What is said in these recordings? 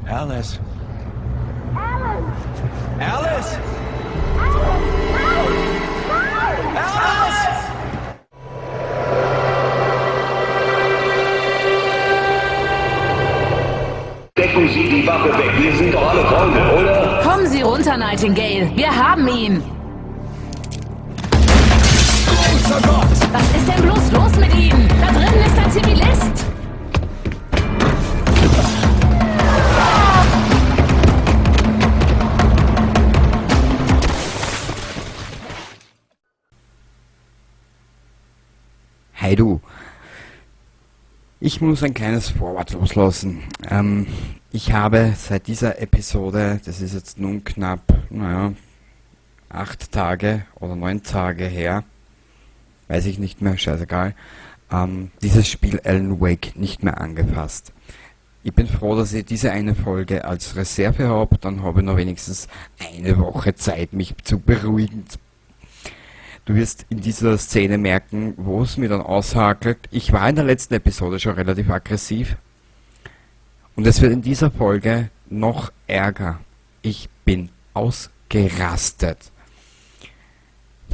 Alice. Alice! Alice! Stecken Sie die Waffe weg. Wir sind doch alle Freunde, oder? Kommen Sie runter, Nightingale. Wir haben ihn. Großer Gott! Was ist denn bloß los mit Ihnen? Da drinnen ist ein Zivilist. Hi du. Ich muss ein kleines Vorwort loslassen. Ich habe seit dieser Episode, das ist jetzt nun knapp, naja, 8 Tage oder 9 Tage her, weiß ich nicht mehr, scheißegal, dieses Spiel Alan Wake nicht mehr angefasst. Ich bin froh, dass ich diese eine Folge als Reserve hab, dann habe ich noch wenigstens eine Woche Zeit, mich zu beruhigen. Du wirst in dieser Szene merken, wo es mir dann aushakelt. Ich war in der letzten Episode schon relativ aggressiv. Und es wird in dieser Folge noch ärger. Ich bin ausgerastet.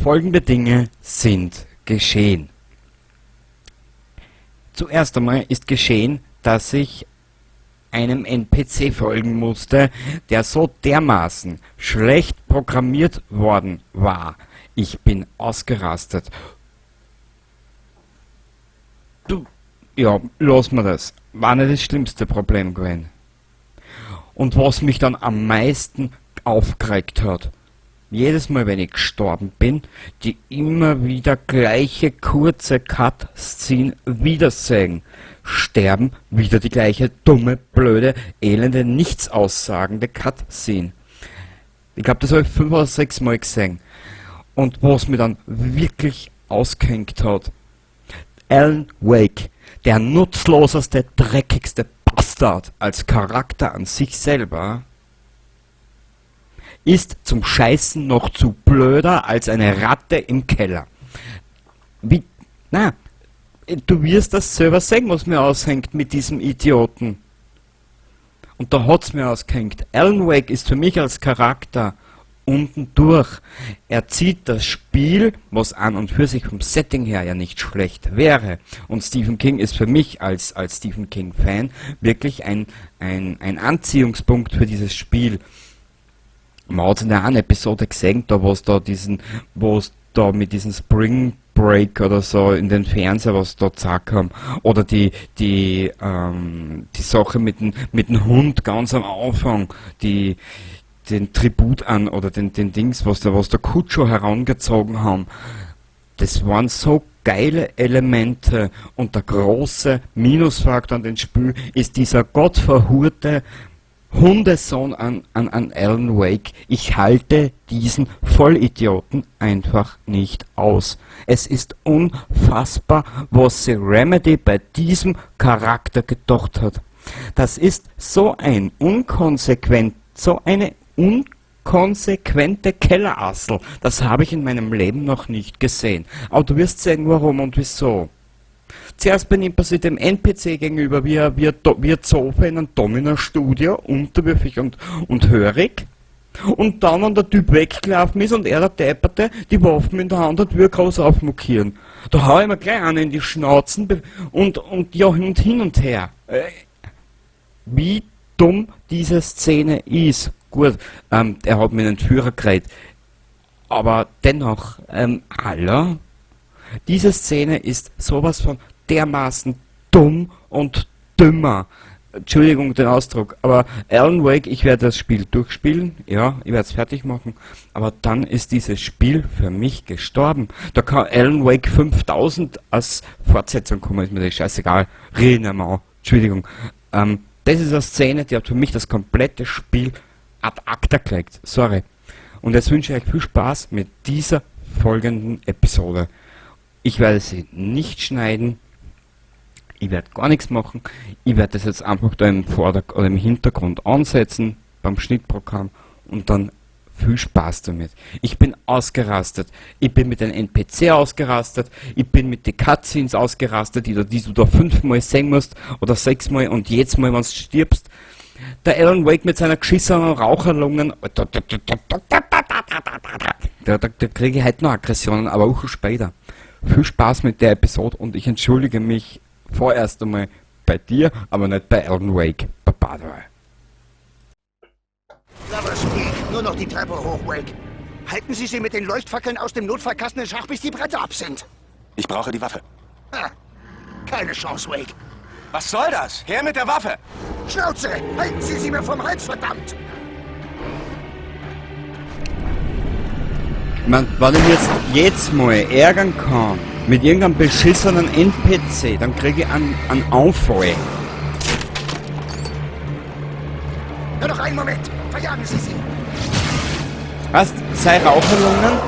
Folgende Dinge sind geschehen. Zuerst einmal ist geschehen, dass ich einem NPC folgen musste, der so dermaßen schlecht programmiert worden war. Ich bin ausgerastet. Du, ja, lass mir das. War nicht das schlimmste Problem gewesen. Und was mich dann am meisten aufgeregt hat, jedes Mal, wenn ich gestorben bin, die immer wieder gleiche kurze Cut-Scene wiedersehen. Sterben, wieder die gleiche dumme, blöde, elende, nichts aussagende Cut-Scene. Ich glaub, das hab ich 5 oder 6 Mal gesehen. Und was mir dann wirklich ausgehängt hat, Alan Wake, der nutzloseste, dreckigste Bastard als Charakter an sich selber, ist zum Scheißen noch zu blöder als eine Ratte im Keller. Wie, na, du wirst das selber sehen, was mir aushängt mit diesem Idioten. Und da hat's mir ausgehängt. Alan Wake ist für mich als Charakter unten durch. Er zieht das Spiel, was an und für sich vom Setting her ja nicht schlecht wäre. Und Stephen King ist für mich als Stephen King-Fan wirklich ein Anziehungspunkt für dieses Spiel. Man hat's in der einen Episode gesehen, da wo's da diesen, wo's da mit diesem Spring Break oder so in den Fernseher, was da gezeigt haben. Oder die Sache mit dem Hund ganz am Anfang, den Tribut an oder den Dings, was der Cujo herangezogen haben. Das waren so geile Elemente und der große Minusfaktor an dem Spiel ist dieser gottverhurte Hundesohn an Alan Wake. Ich halte diesen Vollidioten einfach nicht aus. Es ist unfassbar, was sich Remedy bei diesem Charakter gedacht hat. Das ist so ein unkonsequent, so eine unkonsequente Kellerassel. Das habe ich in meinem Leben noch nicht gesehen. Aber du wirst sehen, warum und wieso. Zuerst benimmt er sich dem NPC gegenüber, wie er Zofe in einem Domina-Studio, unterwürfig und hörig. Und dann, wenn der Typ weggelaufen ist und er, der Depperte, die Waffen in der Hand hat, wie er groß aufmokieren. Da hau ich mir gleich einen in die Schnauzen und ja, und hin und her. Wie dumm diese Szene ist. Gut, er hat mit einem Führer geredet. Aber dennoch, hallo? Diese Szene ist sowas von dermaßen dumm und dümmer. Entschuldigung den Ausdruck, aber Alan Wake, ich werde das Spiel durchspielen, ja, ich werde es fertig machen, aber dann ist dieses Spiel für mich gestorben. Da kann Alan Wake 5000 als Fortsetzung kommen, ist mir das scheißegal. Reden wir mal, Entschuldigung. Das ist eine Szene, die hat für mich das komplette Spiel ad acta gelegt, sorry. Und jetzt wünsche ich euch viel Spaß mit dieser folgenden Episode. Ich werde sie nicht schneiden. Ich werde gar nichts machen. Ich werde das jetzt einfach da im Vorder- oder im Hintergrund ansetzen beim Schnittprogramm und dann viel Spaß damit. Ich bin ausgerastet. Ich bin mit den NPC ausgerastet. Ich bin mit den Cutscenes ausgerastet, die du da 5-mal sehen musst oder 6-mal und jedes Mal, wenn du stirbst. Der Alan Wake mit seiner geschissenen Raucherlungen. Da kriege ich heute noch Aggressionen, aber auch schon später. Viel Spaß mit der Episode und ich entschuldige mich vorerst einmal bei dir, aber nicht bei Alan Wake. Baba. Lover's Peak, nur noch die Treppe hoch, Wake. Halten Sie sie mit den Leuchtfackeln aus dem Notfallkasten in Schach, bis die Bretter ab sind. Ich brauche die Waffe. Ha, keine Chance, Wake. Was soll das? Her mit der Waffe! Schnauze! Halten Sie sie mir vom Hals, verdammt! Ich mein, wenn ich mich jetzt mal ärgern kann mit irgendeinem beschissenen NPC, dann kriege ich einen Anfall. Nur noch einen Moment! Verjagen Sie sie! Was? Sei Raucherlungen?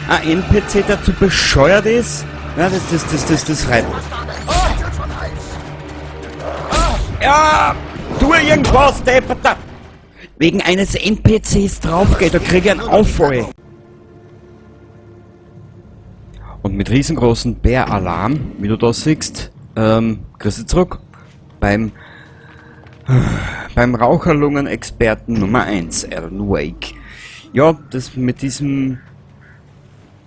Ein NPC, der zu bescheuert ist? Na, das reicht. Ja, tu irgendwas, Depperter! Wegen eines NPCs draufgeht, da krieg ich einen Anfall. Und mit riesengroßen Bäralarm, wie du da siehst, kriegst du zurück. Beim Raucherlungen-Experten Nummer 1, Alan Wake. Ja, das mit diesem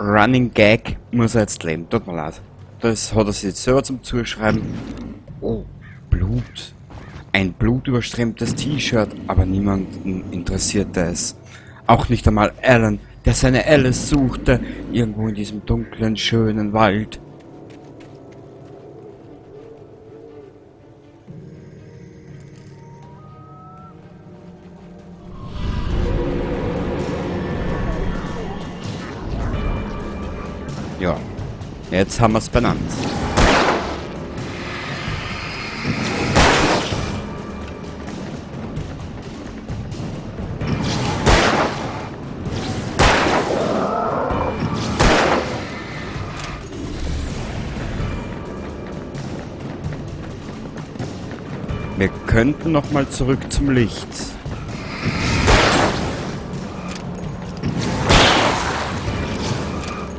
Running Gag muss er jetzt leben. Tut mir leid. Das hat er sich jetzt selber zum Zuschreiben. Oh, Blut. Ein blutüberströmtes T-Shirt, aber niemanden interessierte es. Auch nicht einmal Alan, der seine Alice suchte, irgendwo in diesem dunklen, schönen Wald. Ja, jetzt haben wir's benannt. Wir könnten noch mal zurück zum Licht.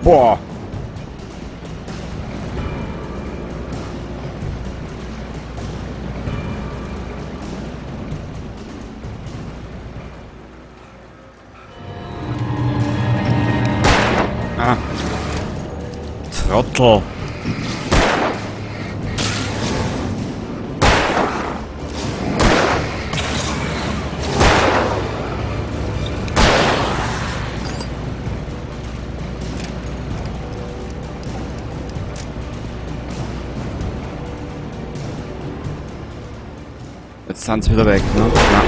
Boah. Ah. Trottel. Jetzt sind sie wieder weg, ne? Na.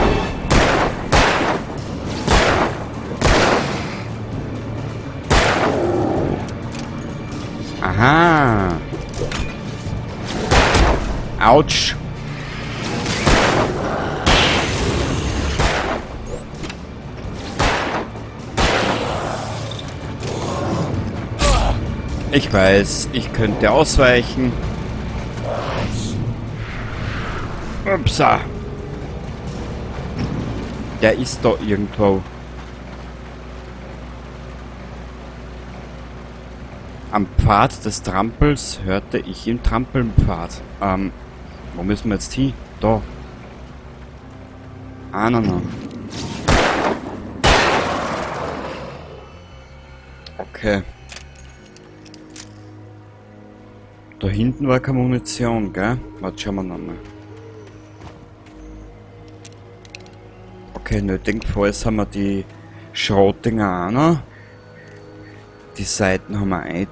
Aha. Autsch. Ich weiß, ich könnte ausweichen. Upsa. Der ist da irgendwo. Am Pfad des Trampels hörte ich ihn Trampelpfad. Wo müssen wir jetzt hin? Da. Ah, na, na. Okay. Da hinten war keine Munition, gell? Warte, schauen wir nochmal. Okay, nötigenfalls haben wir die Schrotdinger auch noch. Die Seiten haben wir ein.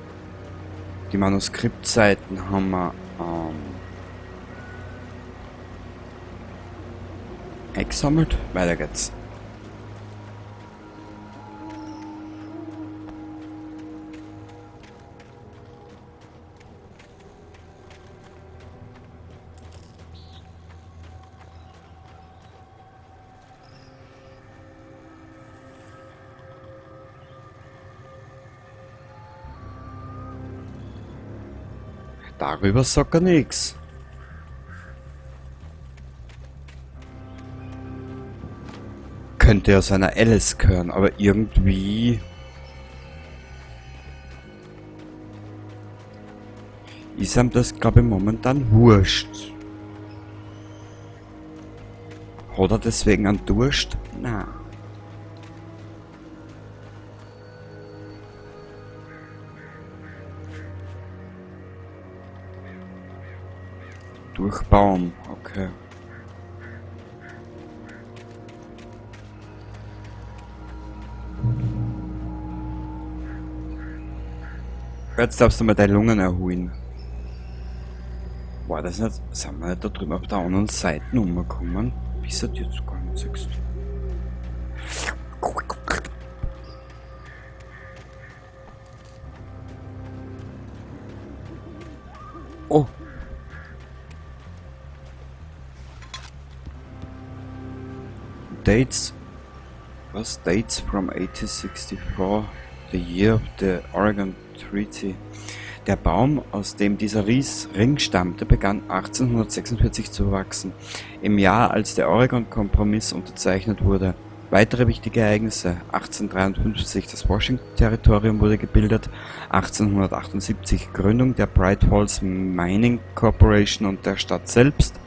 Die Manuskriptseiten haben wir eingesammelt. Weiter geht's. Darüber sagt er nix. Könnte ja seiner Alice gehören, aber irgendwie ist ihm das, glaub ich, momentan wurscht. Hat er deswegen einen Durst? Na. Durch Baum, okay. Jetzt darfst du mal deine Lungen erholen. Boah, das ist nicht. Sind wir nicht da drüben auf der anderen Seite rumgekommen? Bis er jetzt gar nicht siehst. Oh. Dates. Was? Dates from 1864, the year of the Oregon Treaty. Der Baum, aus dem dieser Ring stammte, begann 1846 zu wachsen, im Jahr, als der Oregon-Kompromiss unterzeichnet wurde. Weitere wichtige Ereignisse: 1853, das Washington-Territorium wurde gebildet, 1878, Gründung der Bright Falls Mining Corporation und der Stadt selbst,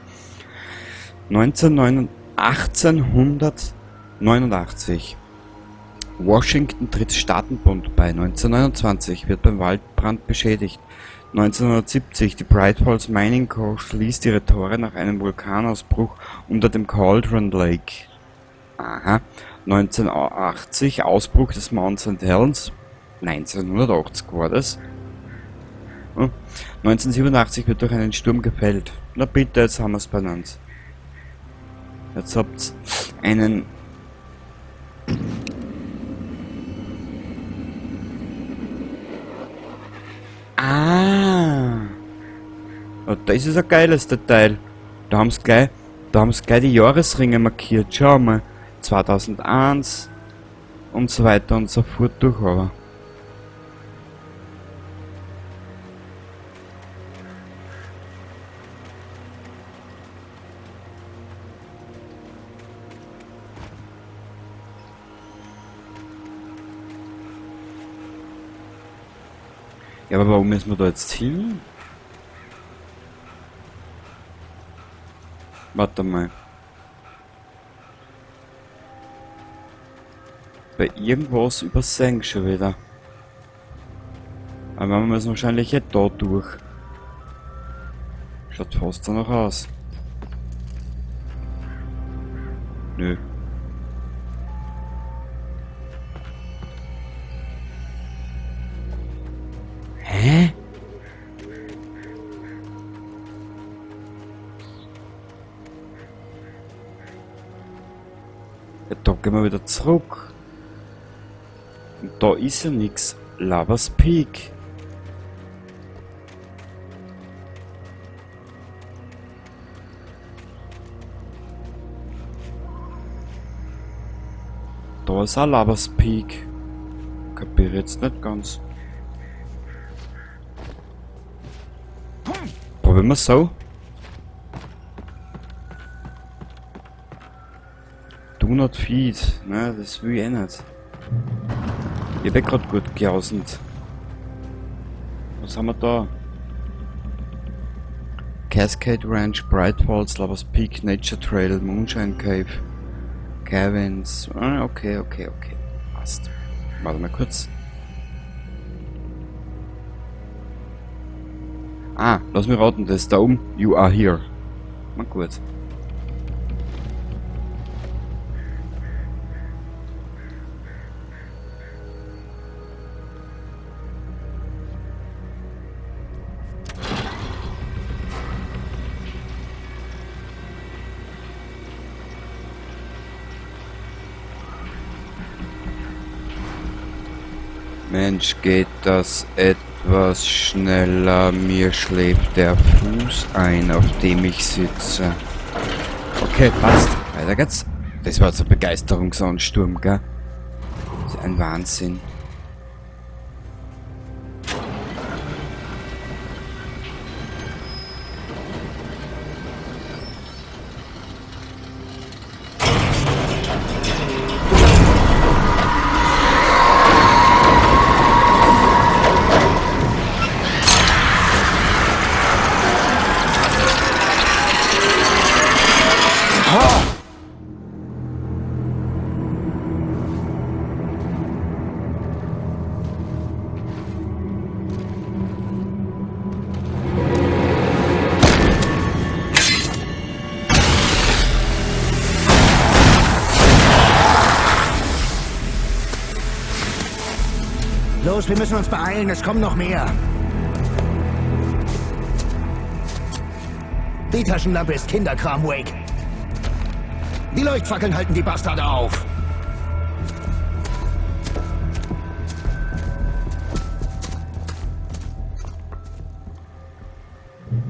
1889, Washington tritt Staatenbund bei, 1929 wird beim Waldbrand beschädigt, 1970 die Bright Falls Mining Co. schließt ihre Tore nach einem Vulkanausbruch unter dem Cauldron Lake. Aha. 1980 Ausbruch des Mount St. Helens, 1980 war das. 1987 wird durch einen Sturm gefällt. Na bitte, jetzt haben wir's benannt. Jetzt habt's einen... Ah! Oh, das ist ein geiles Detail. Da haben's gleich, die Jahresringe markiert. Schau mal. 2001 und so weiter und so fort durch, aber. Ja, aber warum müssen wir da jetzt hin? Warte mal. Bei irgendwas übersehen schon wieder. Aber wir müssen wahrscheinlich eh da durch. Schaut fast danach aus. Nö. Hä? Ja, da gehen wir wieder zurück. Und da ist ja nix. Lovers Peak. Da ist auch Lovers Peak. Kapiere jetzt nicht ganz. Probieren wir so. Do not feed. Ne, das will ich eh nicht. Ich hab grad gut gejausend. Was haben wir da? Cascade Ranch, Bright Falls, Lovers Peak, Nature Trail, Moonshine Cave, Caverns. Ah, okay, okay, okay. Passt. Warte mal kurz. Ah, lass mich raten, das ist da oben. You are here. Na gut. Mensch, geht das etwas schneller. Mir schläft der Fuß ein, auf dem ich sitze. Okay, passt. Weiter geht's. Das war jetzt ein Begeisterungsansturm, gell? Das ist ein Wahnsinn. Los, wir müssen uns beeilen. Es kommen noch mehr. Die Taschenlampe ist Kinderkram, Wake. Die Leuchtfackeln halten die Bastarde auf.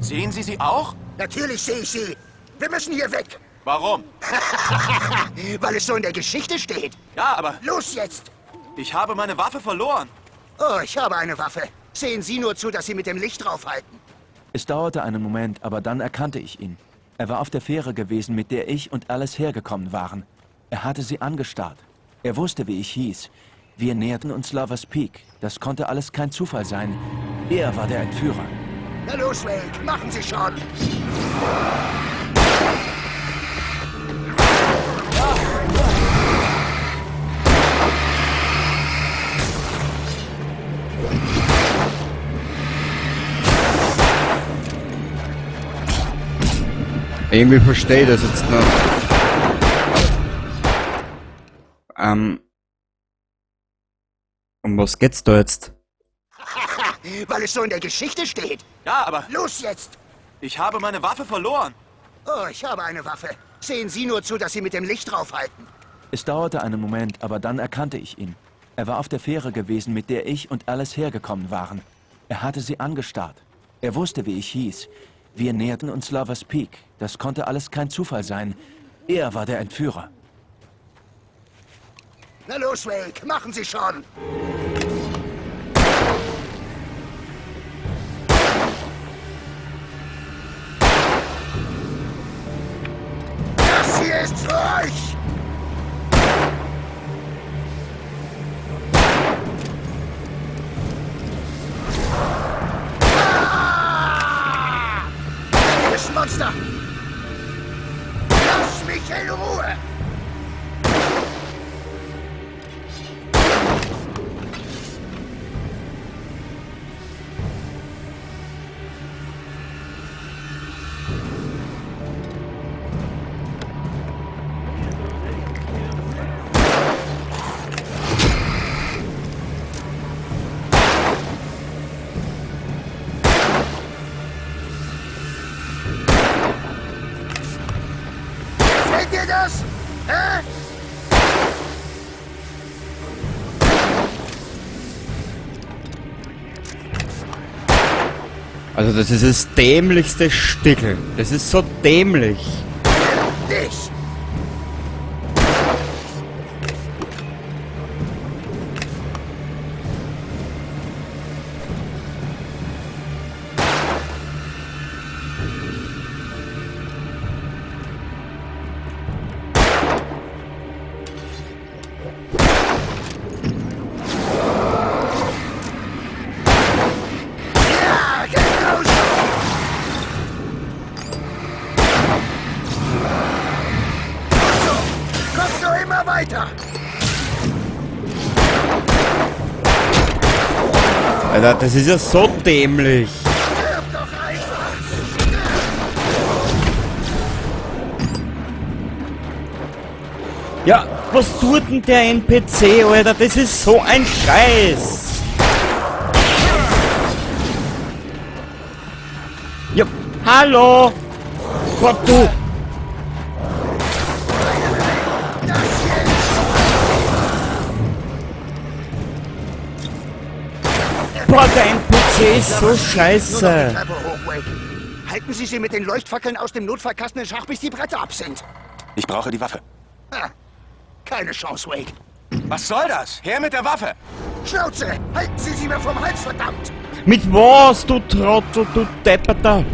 Sehen Sie sie auch? Natürlich sehe ich sie. Wir müssen hier weg. Warum? Weil es so in der Geschichte steht. Ja, aber Los jetzt! ich habe meine Waffe verloren. Oh, ich habe eine Waffe. Sehen Sie nur zu, dass Sie mit dem Licht draufhalten. Es dauerte einen Moment, aber dann erkannte ich ihn. Er war auf der Fähre gewesen, mit der ich und Alice hergekommen waren. Er hatte sie angestarrt. Er wusste, wie ich hieß. Wir näherten uns Lovers Peak. Das konnte alles kein Zufall sein. Er war der Entführer. Na los, Wake, machen Sie schon! Irgendwie verstehe ich das jetzt nicht. Um was geht's da jetzt? Weil es so in der Geschichte steht. Ja, aber Los jetzt! ich habe meine Waffe verloren. Oh, ich habe eine Waffe. Sehen Sie nur zu, dass Sie mit dem Licht draufhalten. Es dauerte einen Moment, aber dann erkannte ich ihn. Er war auf der Fähre gewesen, mit der ich und Alice hergekommen waren. Er hatte sie angestarrt. Er wusste, wie ich hieß. Wir näherten uns Lovers Peak. Das konnte alles kein Zufall sein. Er war der Entführer. Na los, Wake, machen Sie schon! Das hier ist für euch! Ah! Dreckiges Monster! Lass mich in Ruhe! Gefällt dir das? Hä? Also das ist das dämlichste Stickel. Das ist so dämlich. Dich! Ja, genau so! So, kommst du immer weiter! Alter, das ist ja so dämlich. Stirb doch einfach! Ja, was tut denn der NPC, Alter? Das ist so ein Scheiß. Ja, hallo! Gott, du! Boah, der NPC ist so scheiße. Halten Sie sie mit den Leuchtfackeln aus dem Notfallkasten in Schach, bis die Bretter ab sind. Ich brauche die Waffe. Ha, keine Chance, Wake. Was soll das? Her mit der Waffe! Schnauze! Halten Sie sie mir vom Hals, verdammt! Mit was, du Trottel, du Depperter?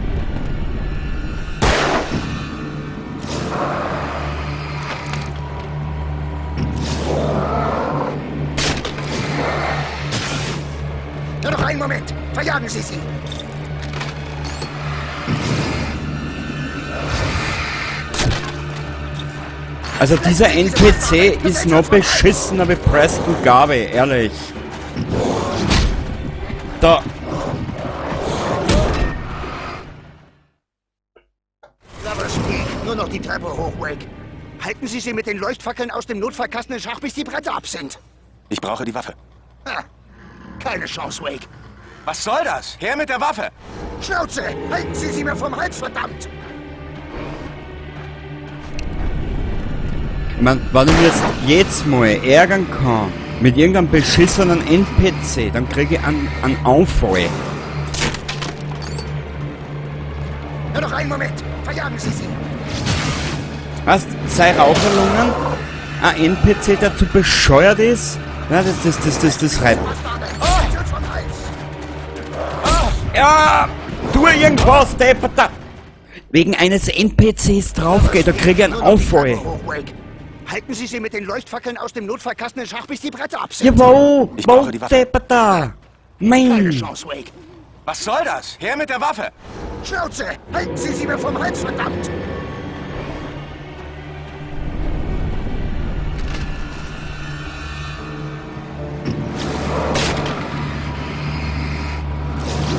Nur noch einen Moment. Verjagen Sie sie. Also dieser NPC ist noch beschissener wie Preston Garvey, ehrlich. Da. Lovers Peak, nur noch die Treppe hoch, Wake. Halten Sie sie mit den Leuchtfackeln aus dem Notfallkasten in Schach, bis die Bretter ab sind. Ich brauche die Waffe. Ha, Keine Chance, Wake. Was soll das? Her mit der Waffe! Schnauze! Halten Sie sie mir vom Hals, verdammt! Ich mein, wenn ich mich jetzt mal ärgern kann mit irgendeinem beschissenen NPC, dann kriege ich einen Anfall. Nur noch einen Moment! Verjagen Sie sie! Was? Sei Raucherlungen? Ein NPC, der zu bescheuert ist? Na, das reibt. Ja! Tu irgendwas, Depperter! Wegen eines NPCs draufgeht, da krieg ich einen Anfall. Halten Sie sie mit den Leuchtfackeln aus dem Notfallkasten in Schach, bis die Bretter ab sind. Ja, wo? Ich Wo, brauche die Waffe. Depperter? Keine Mein! Chance, Wake. Was soll das? Her mit der Waffe! Schnauze! Halten Sie sie mir vom Hals, verdammt!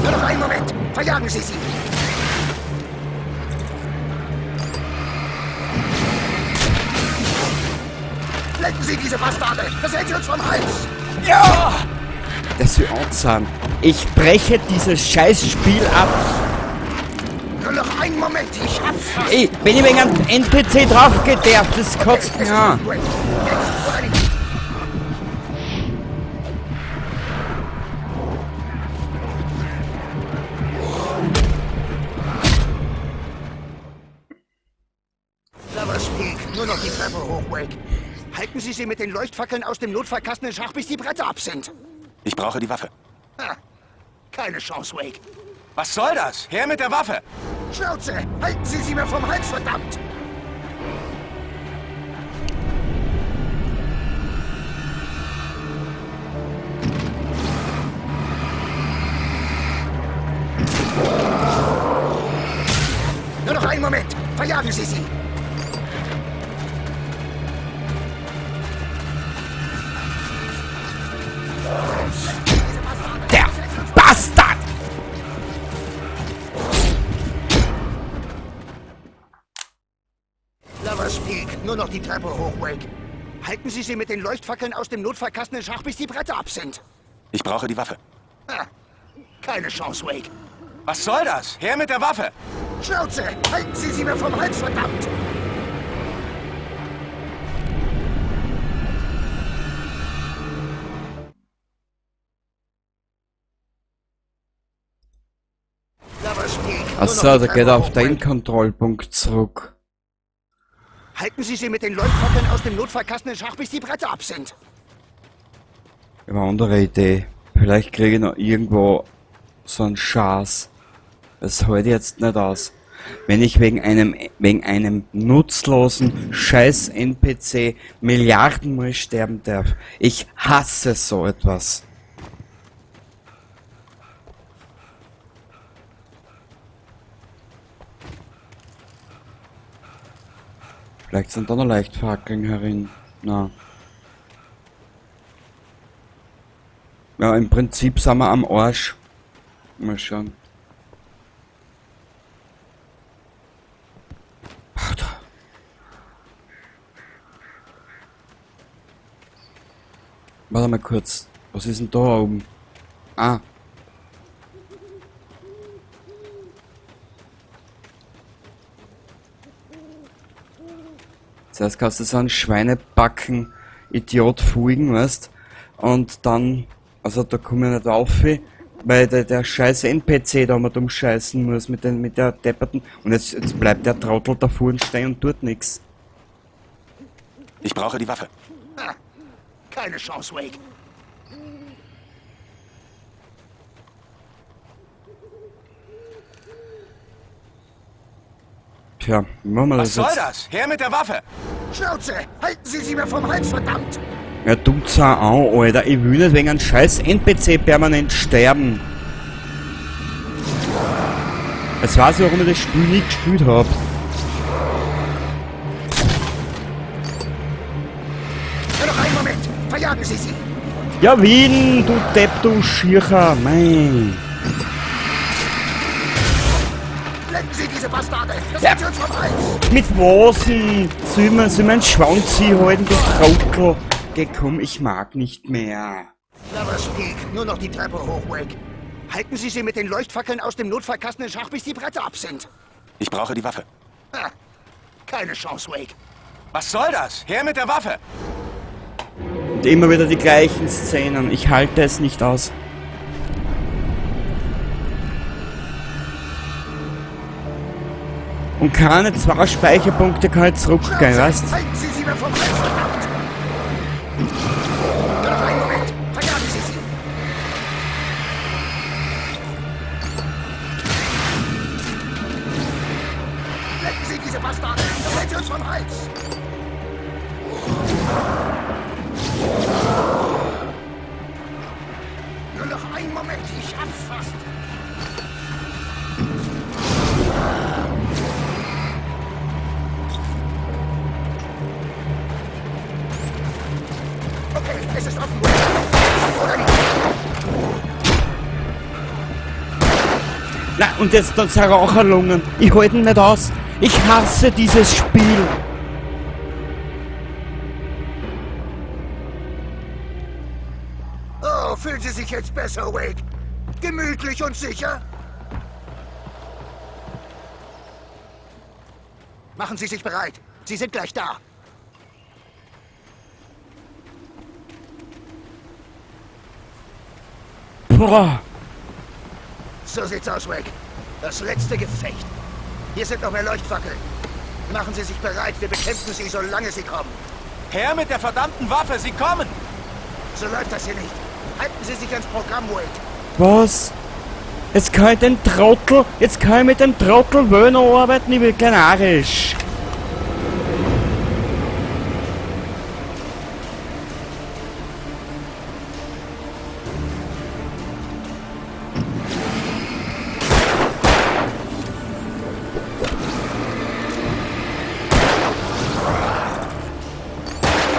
Nur noch einen Moment! Verjagen Sie sie! Lecken Sie diese Bastarde! Das hält sie uns vom Hals! Ja! Das soll anzahlen. Ich breche dieses Scheißspiel ab. Nur noch einen Moment, ich hab's fast! Ey, wenn ich wegen einem NPC draufgehe, darf, das kotzt mich an. Wake, jetzt oder nicht! Lovers Peak, nur noch die Treppe hoch, Wake. Halten Sie sie mit den Leuchtfackeln aus dem Notfallkasten in Schach, bis die Bretter ab sind. Ich brauche die Waffe. Ha, keine Chance, Wake. Was soll das? Her mit der Waffe! Schnauze! Halten Sie sie mir vom Hals, verdammt! Nur noch einen Moment! Verjagen Sie sie! Der Bastard! Lovers Peak, nur noch die Treppe hoch, Wake. Halten Sie sie mit den Leuchtfackeln aus dem Notfallkasten in Schach, bis die Bretter ab sind. Ich brauche die Waffe. Ha, keine Chance, Wake. Was soll das? Her mit der Waffe! Schnauze! Halten Sie sie mir vom Hals, verdammt! Lovers Peak, nur noch Achso, die da geht Treppe er auf hoch, den Wake. Kontrollpunkt zurück. Halten Sie sie mit den Leuchtfackeln aus dem Notfallkasten in Schach, bis die Bretter ab sind. Ich habe eine andere Idee. Vielleicht kriege ich noch irgendwo so einen Schaß. Das halte ich jetzt nicht aus. Wenn ich wegen einem nutzlosen scheiß NPC Milliardenmal sterben darf. Ich hasse so etwas. Vielleicht sind da noch Leichtfackeln herin. Na. Ja, im Prinzip sind wir am Arsch. Mal schauen. Ach, da. Warte mal kurz. Was ist denn da oben? Ah. Zuerst kannst du so einen Schweinebacken Idiot folgen, weißt? Und dann, also da komme ich nicht auf, weil der scheiß NPC da mal dumm scheißen muss mit der depperten. Und jetzt bleibt der Trottel da vorne stehen und tut nix. Ich brauche die Waffe. Ha, keine Chance, Wake. Tja, wie machen wir Was das soll jetzt? das? Her mit der Waffe! Schnauze! Halten Sie sie mir vom Hals, verdammt! Ja, du zwar an, Alter. Ich will nicht wegen einem scheiß NPC permanent sterben. Jetzt weiß ich, warum ich das Spiel nie gespielt hab. Nur noch einen Moment! Verjagen Sie sie! Ja, Wien, du Depp, du Schircher, mein. Lecken Sie diese Bastarde! Das Ja. sind sie uns vom Hals! Mit was denn? Soll ich mir einen Schwanz hinhalten, du Trottel? Geh, komm, ich mag nicht mehr. Lovers Peak, nur noch die Treppe hoch, Wake. Halten Sie sie mit den Leuchtfackeln aus dem Notfallkasten in Schach, bis die Bretter ab sind. Ich brauche die Waffe. Ha, keine Chance, Wake. Was soll das? Her mit der Waffe! Und immer wieder die gleichen Szenen. Ich halte es nicht aus. Und keine zwei Speicherpunkte kann ich zurückgehen, weißt? Halten Sie sie mir vom Feld, verdammt! Nur noch einen Moment. Verjagen Sie sie! Lecken Sie diese Bastarde! Da fällt sie uns vom Hals! Nur noch einen Moment, ich hab's fast! Okay, es ist offen. Oder nicht? Na, und jetzt dann sind Raucherlungen. Ich halte ihn nicht aus. Ich hasse dieses Spiel. Oh, fühlen Sie sich jetzt besser, Wake? Gemütlich und sicher? Machen Sie sich bereit. Sie sind gleich da. Boah. So sieht's aus, Wake. Das letzte Gefecht. Hier sind noch mehr Leuchtfackeln. Machen Sie sich bereit. Wir bekämpfen sie, solange sie kommen. Her mit der verdammten Waffe! Sie kommen! So läuft das hier nicht. Halten Sie sich ans Programm, Wake. Was? Jetzt kann ich den Trottel, jetzt kann ich mit dem Trottel Wöhner arbeiten, ich bin kanarisch.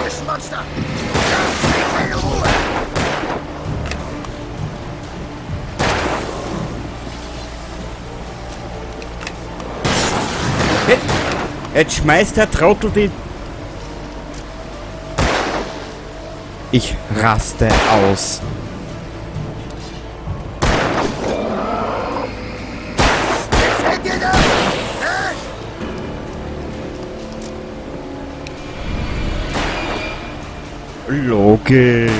Dieses Monster! Lass mich in Ruhe! Jetzt schmeißt der Trottel die... Ich raste aus. Gefällt dir das? Hä? Logisch.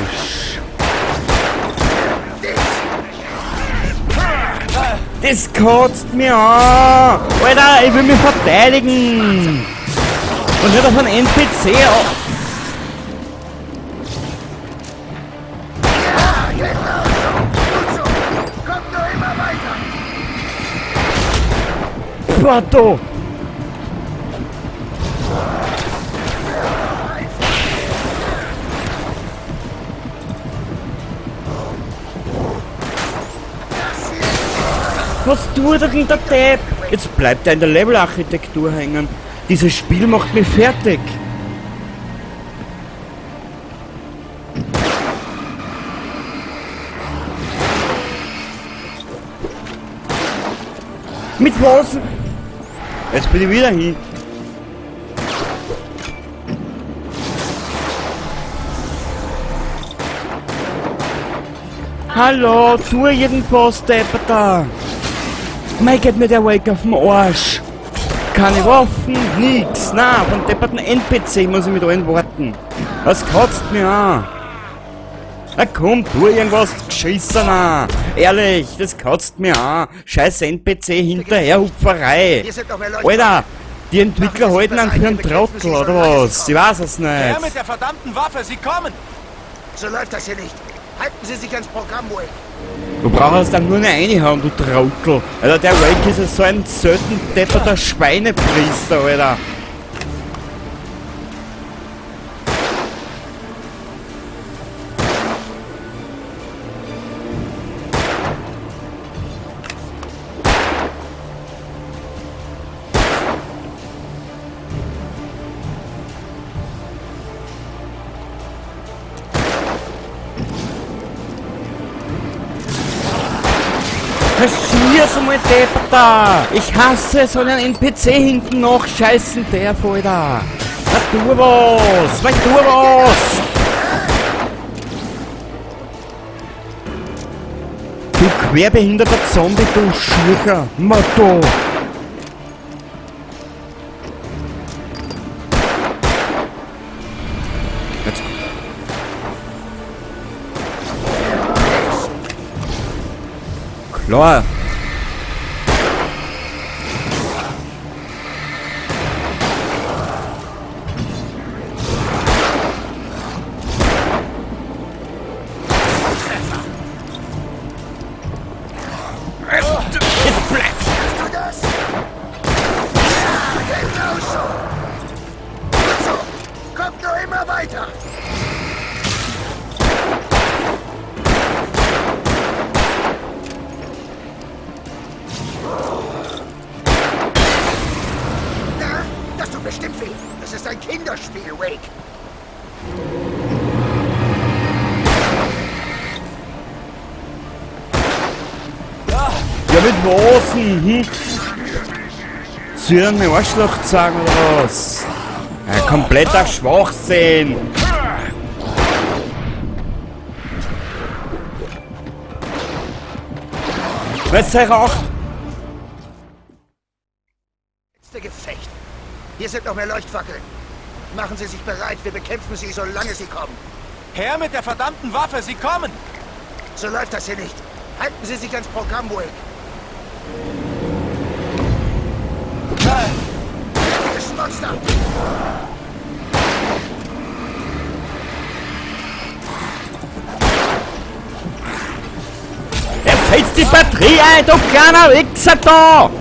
Das kotzt mir an. Alter, ich will mich verteidigen. Und nicht auf einen NPC. Ja, genau so! Gut so! Kommt nur immer weiter! Porto. Was tut denn der Depp? Jetzt bleibt er in der Levelarchitektur hängen. Dieses Spiel macht mich fertig. Mit was? Jetzt bin ich wieder hin. Hallo, tu jeden Post, Depperter. Mei, geht mir der Wake auf den Arsch. Keine Waffen, nix. Na, von depperten NPC muss ich mit allen warten. Das kotzt mir an. Na komm, tu irgendwas Geschissener. Ehrlich, das kotzt mir an. Scheiß NPC Hinterherhupferei. Alter, die Entwickler halten einen für einen Trottel, oder was? Ich weiß es Her nicht. mit der verdammten Waffe! Sie kommen! So läuft das hier nicht. Halten Sie sich ans Programm, Wake. Du brauchst dann nur eine reinhauen, du Trottel. Alter, der Wake ist ja so ein selten depperter Schweinepriester, Alter. Verschier's einmal, Depperter! Ich hasse so einen NPC hinten noch scheißen, der Alter! Na tu was! Na tu was! Querbehinderter Zombie, du Schurker. Motto. Jetzt. Klar. Bestimmt weh. Das ist ein Kinderspiel, Wake. Ja, mit was denn? Hm? Soll ich mir Arschloch zeigen oder was? Ja, kompletter Schwachsinn! Was sei auch? Letzte Gefecht. Hier sind noch mehr Leuchtfackeln. Machen Sie sich bereit, wir bekämpfen sie, solange sie kommen. Her mit der verdammten Waffe, sie kommen! So läuft das hier nicht. Halten Sie sich ans Programm, Wake. Dreckiges Monster! Er fällt die Batterie ein, du kleiner Wichser da!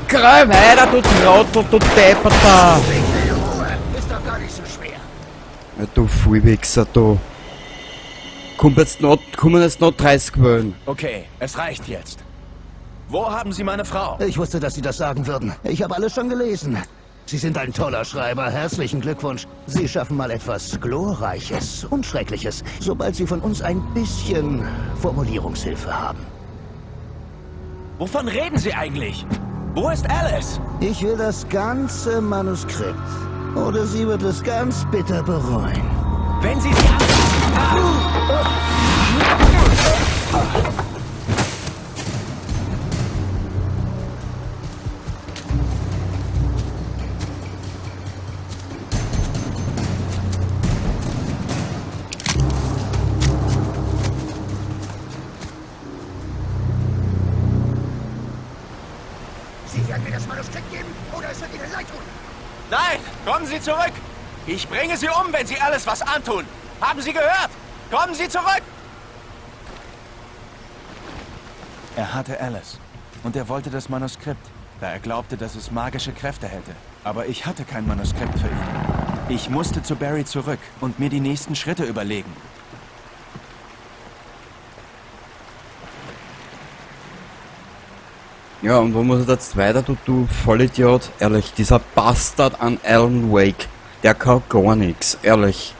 Greif weiter, du Trottel, du Depperter! Ist doch gar nicht so schwer. Ja, du Vollwichser, du. Kommen jetzt noch 30 Wellen. Okay, es reicht jetzt. Wo haben Sie meine Frau? Ich wusste, dass Sie das sagen würden. Ich habe alles schon gelesen. Sie sind ein toller Schreiber. Herzlichen Glückwunsch. Sie schaffen mal etwas Glorreiches und Schreckliches, sobald Sie von uns ein bisschen Formulierungshilfe haben. Wovon reden Sie eigentlich? Wo ist Alice? Ich will das ganze Manuskript. Oder sie wird es ganz bitter bereuen. Wenn Sie sie anfassen... Sie werden mir das Manuskript geben, oder es wird Ihnen leid tun. Nein, kommen Sie zurück! Ich bringe Sie um, wenn Sie alles was antun! Haben Sie gehört? Kommen Sie zurück! Er hatte Alice. Und er wollte das Manuskript, da er glaubte, dass es magische Kräfte hätte. Aber ich hatte kein Manuskript für ihn. Ich musste zu Barry zurück und mir die nächsten Schritte überlegen. Ja, und wo muss er jetzt weiter, du Vollidiot? Ehrlich, dieser Bastard an Alan Wake, der kann gar nichts, ehrlich.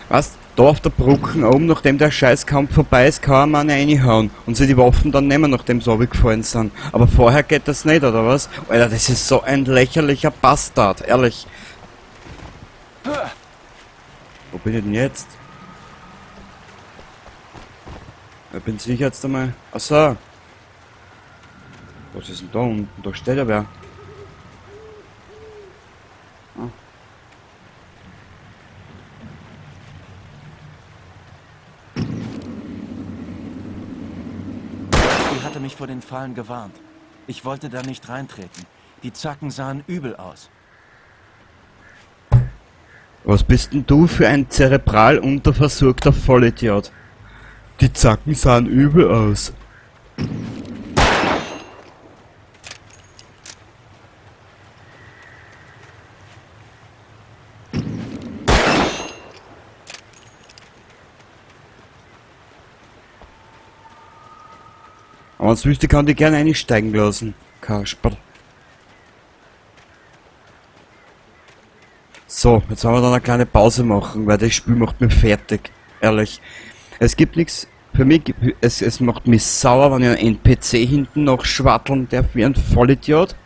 Was? Da auf der Brücke oben, nachdem der Scheißkampf vorbei ist, kann man reinhauen und sie die Waffen dann nehmen, nachdem sie runtergefallen sind. Aber vorher geht das nicht, oder was? Alter, das ist so ein lächerlicher Bastard, ehrlich. Wo bin ich denn jetzt? Ich bin sicher jetzt einmal. Achso. Was ist denn da unten? Da steht ja wer. Ah. Sie hatte mich vor den Fallen gewarnt. Ich wollte da nicht reintreten. Die Zacken sahen übel aus. Was bist denn du für ein zerebral unterversorgter Vollidiot? Die Zacken sahen übel aus. Aber wenn's wüsste, kann die gerne einsteigen lassen. Kasperl. So, jetzt werden wir dann eine kleine Pause machen, weil das Spiel macht mich fertig. Ehrlich. Es gibt nichts. Für mich, es macht mich sauer, wenn ich einen NPC hinten noch schwatteln darf wie ein Vollidiot.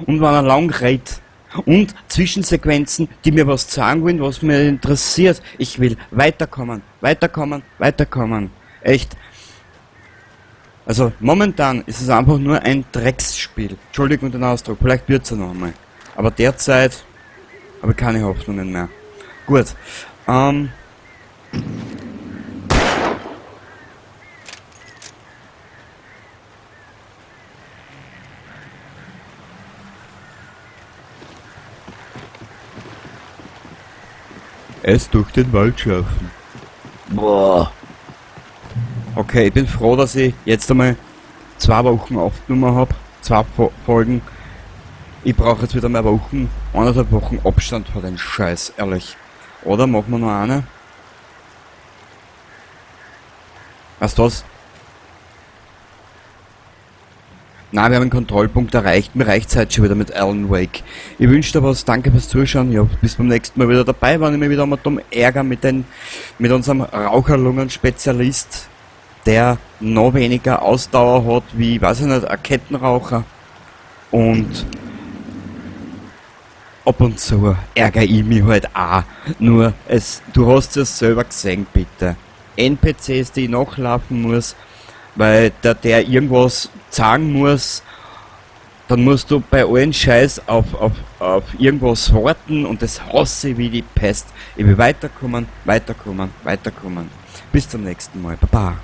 Und wenn er lang redet. Und Zwischensequenzen, die mir was sagen wollen, was mir interessiert. Ich will weiterkommen, weiterkommen, weiterkommen. Echt. Also momentan ist es einfach nur ein Drecksspiel. Entschuldigung den Ausdruck, vielleicht wird's ja noch einmal. Aber derzeit habe ich keine Hoffnungen mehr. Gut. Es durch den Wald schaffen. Boah. Okay, ich bin froh, dass ich jetzt einmal 2 Wochen aufgenommen hab. 2 Folgen. Ich brauche jetzt wieder mehr Wochen, 1,5 Wochen Abstand vor den Scheiß, ehrlich. Oder machen wir noch eine? Weißt du was? Nein, wir haben einen Kontrollpunkt erreicht. Mir reicht's heute schon wieder mit Alan Wake. Ich wünsche dir was, danke fürs Zuschauen. Ja, bis beim nächsten Mal wieder dabei, wenn ich mich wieder mal dumm ärgere mit unserem Raucherlungen-Spezialist, der noch weniger Ausdauer hat wie, weiß ich nicht, ein Kettenraucher. Und ab und zu ärgere ich mich halt auch. Nur, du hast es selber gesehen, bitte. N P Cs, die ich nachlaufen muss, weil der irgendwas sagen muss, dann musst du bei allen Scheiß auf irgendwas warten und das hasse ich wie die Pest. Ich will weiterkommen, weiterkommen, weiterkommen. Bis zum nächsten Mal. Baba.